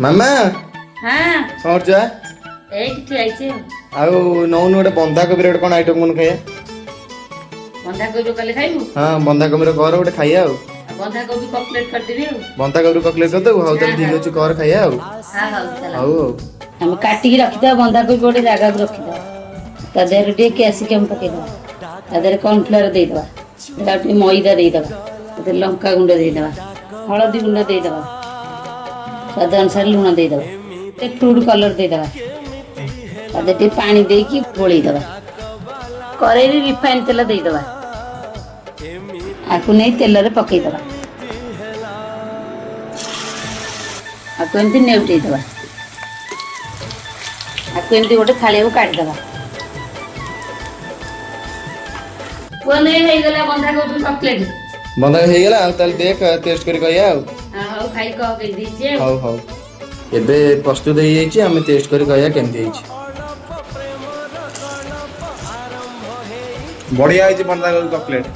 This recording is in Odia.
ମାମା। ହଁ। କଣ କରୁଛ? ଏଇଠି ଠିଆ ହେଇଛି। ଆଉ ନଉନୁ, ଗୋଟେ ବନ୍ଧାକୋବିର ଗୋଟେ କଣ ଆଇଟମ୍ କଣ ଖାଇବା? ବନ୍ଧାକୋବି କଲେ ଖାଇବୁ? ହଁ, ବନ୍ଧାକୋବିର କର ଗୋଟେ ଖାଇବା ଆଉ। ଆଉ ବନ୍ଧାକୋବି କଟଲେଟ୍ କରିଦେବି ଆଉ। ବନ୍ଧାକୋବି କଟଲେଟ୍ କରିଦେବୁ? ହଉ ତାହେଲେ, ଠିକ ଅଛି, କର ଖାଇବା ଆଉ। ହଁ, ହଉ ଚାଲ। ହଉ ହଉ। ଆମେ କାଟିକି ରଖିଦେବା ବନ୍ଧାକୋବି, ଗୋଟେ ଜାଗାକୁ ରଖିଦେବା। ତା ଦେହରେ ଟିକେ କ୍ୟାପସିକମ୍ ପକେଇଦେବା, ତା ଦେହରେ କର୍ଣ୍ଣଫ୍ଲାୱାର ଦେଇଦେବା, ଆଉ ଟିକେ ମଇଦା ଦେଇଦେବା, ସେଥିରେ ଲଙ୍କା ଗୁଣ୍ଡ ଦେଇଦେବା, ହଳଦୀ ଗୁଣ୍ଡ ଦେଇଦେବା, ସ୍ୱାଦ ଅନୁସାରେ ଲୁଣ ଦେଇଦେବା, ଟିକେ ଫୁଡ୍ କଲର୍ ଦେଇଦେବା। ତା ଦେହରେ ଟିକେ ପାଣି ଦେଇକି ଗୋଳେଇଦେବା। କରେଇରେ ରିଫାଇନ୍ ତେଲ ଦେଇଦେବା। ଆକୁ ନେଇ ତେଲରେ ପକେଇଦେବା। ଆକୁ ଏମିତି ନେଉଟେଇଦେବା। ଆକୁ ଏମିତି ଗୋଟେ ଥାଳିଆକୁ କାଢ଼ିଦେବା। ପୁଅ, ନେଇ ହେଇଗଲା ବନ୍ଧାକୋବି କଟଲେଟ୍। ବନ୍ଧାକୋବି ହେଇଗଲା। ଆଉ ତାହେଲେ ଦେଖ, ଟେଷ୍ଟ କରି କହିବା ଆଉ। ହଉ, ଖାଇ କହ କେମିତି ହେଇଛି ଆଉ। ହଉ ହଉ, ଏବେ ପ୍ରସ୍ତୁତ ହେଇଯାଇଛି, ଆମେ ଟେଷ୍ଟ କରି କହିବା କେମିତି ହେଇଛି। ବଢିଆ ହେଇଛି ବନ୍ଧାକୋବି କଟଲେଟ୍।